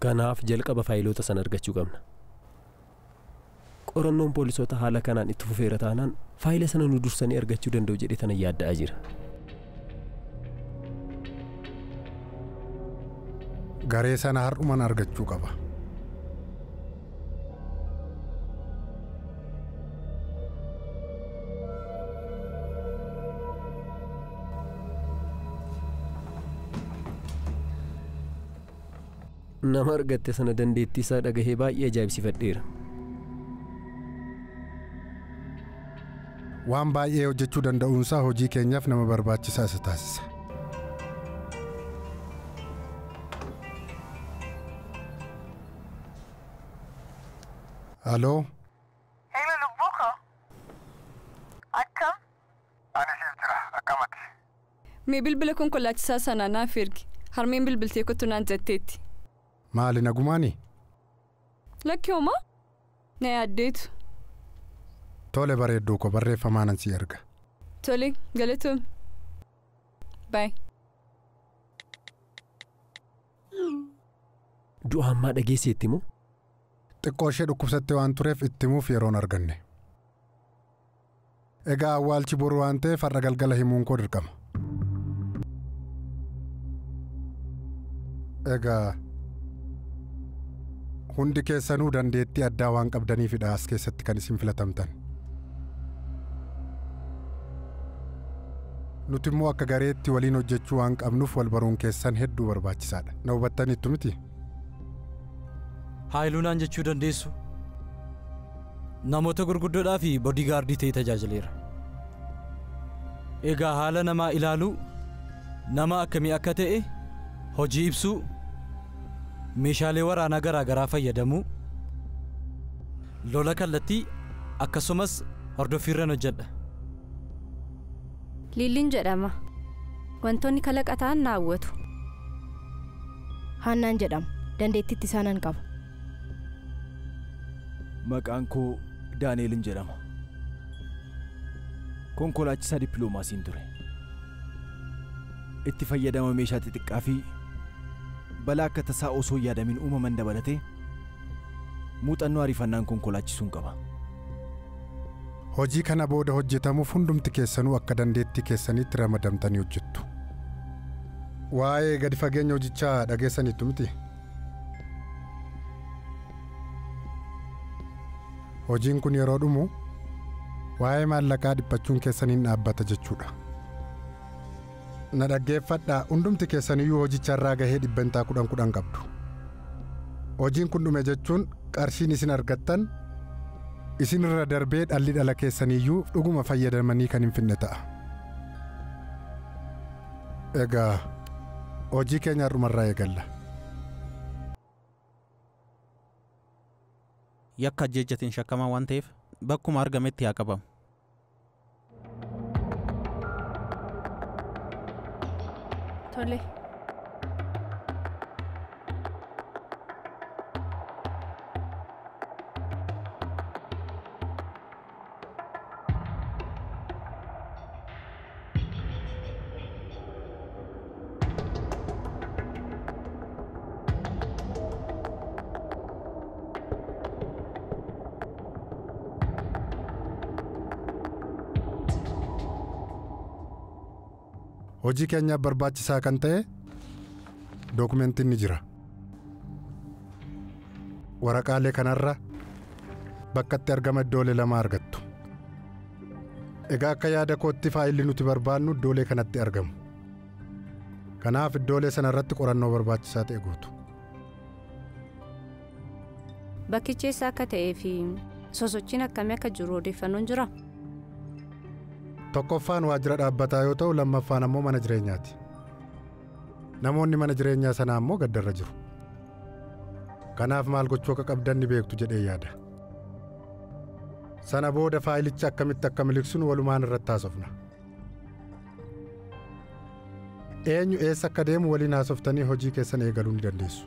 Kanaaf jalqaba faayiloota sana argachuu qabna. Qorannoon poolisoota haala kanaan itti fufeera taanaan faayila sana nu dursanii argachuu danda'u jedhee tana yaadda'aa jira. Garee sana har'umaan argachuu qaba. Nama argatte sana dandeettii isaa dhagahee baay'ee ajaa'ibsiifadheera. Waan baay'ee hojjechuu danda'uunsaa hojii keenyaaf nama barbaachisaa isa taasisa. Aloo. Hello lubbuu koo. Akkam? Ani siif jira akkamati? Mee bilbila konkolaachisaa sanaa naaf ergi. Harmeen bilbiltee kottu naan jetteetti. Maali nagumaani? Lakki homaa? Na yaaddeetu. Tole bareedduu koo barreeffamaan nan si erga. Tole galatoom. Baay. Du'a ammaa dhageesseetti moo? Xiqqoo ishee dhukkubsattee waan tureef itti himuuf yeroon arganne. Egaa awwaalchi boru waan ta'eef har'a galgala himuun koo dirqama. Egaa hundi keessanuu dandeettii addaa waan qabdaniifidha as keessatti kan isin filatamtan. Nuti immoo akka gareetti waliin hojjechuu waan qabnuuf wal baruun keessan hedduu barbaachisaadha. Na hubattaniittu miti? Haayiluunaan jechuu dandeessu. Namoota gurguddoodhaa fi boodigaardii ta'ee tajaajileera. Egaa haala namaa ilaaluu, nama akkamii akka ta'e, hojii ibsuu, meeshaalee waraanaa garaa garaa fayyadamuu, lola kallattii akkasumas hordoffiirran hojjedha. Liilliin jedhama. Wantoonni kalaqa ta'an na hawwatu. Haannaan jedhama. Dandeettiitti isaanan qaba. Maqaan koo Daani'elin jedhama. Konkolaachisaa dippiloomaasiin ture. Itti fayyadama meeshaa xixiqqaa fi balaa akka tasaa osoo hin yaadamin uumaman dabalatee muuxannoo ariifannaan konkolaachisuun qaba. Hojii kana booda hojjetamuuf hundumti keessanuu akka dandeettii keessaniitti ramadamtanii hojjettu. Waa'ee gadi fageenya hojichaa dhageessaniittu miti? Hojiin kun yeroo dhumu waa'ee maallaqaa dhiphachuun keessaniin dhaabbata jechuudha. Na dhaggeeffadhaa, hundumti keessaniyyuu hojicha irraa gahee 10% qabdu. Hojiin kun dhume jechuun qarshiin isin argattan isin irra darbee dhalli dhala keessaniyyuu dhuguma fayyadamanii kan hin finne ta'a. Egaa hojii keenya har'umarraa eegalla. Yakka ajjeejjatiin shakkamaa waan ta'eef bakkuma argametti haa qabamu. Tole. Hojii keenyaaf barbaachisaa kan ta'e dookumentiin ni jira. Waraqaalee kanarra bakkatti argama iddoolee lama argattu. Egaa akka yaada kootti faayilli nuti barbaannu iddoolee kanatti argamu. Kanaaf iddoolee sanarratti qorannoo barbaachisaa ta'e guutu. Bakkichi eessa akka ta'ee fi sosochiin akkamii akka jiru odeeffannoon jira? Tokkoffaan waajjira dhaabbataa yoo ta'u lammaffaan ammoo mana jireenyaati. Namoonni mana jireenyaa sanaa ammoo gaddarra jiru. Kanaaf maal gochuu akka qabdan ni beektu jedhee yaada. Sana booda faayilicha akkamitti akka miliqsinu walumaan irratti haasofna. Eenyu eessa akka deemu waliin haasoftanii hojii keessan eegaluu ni dandeessu.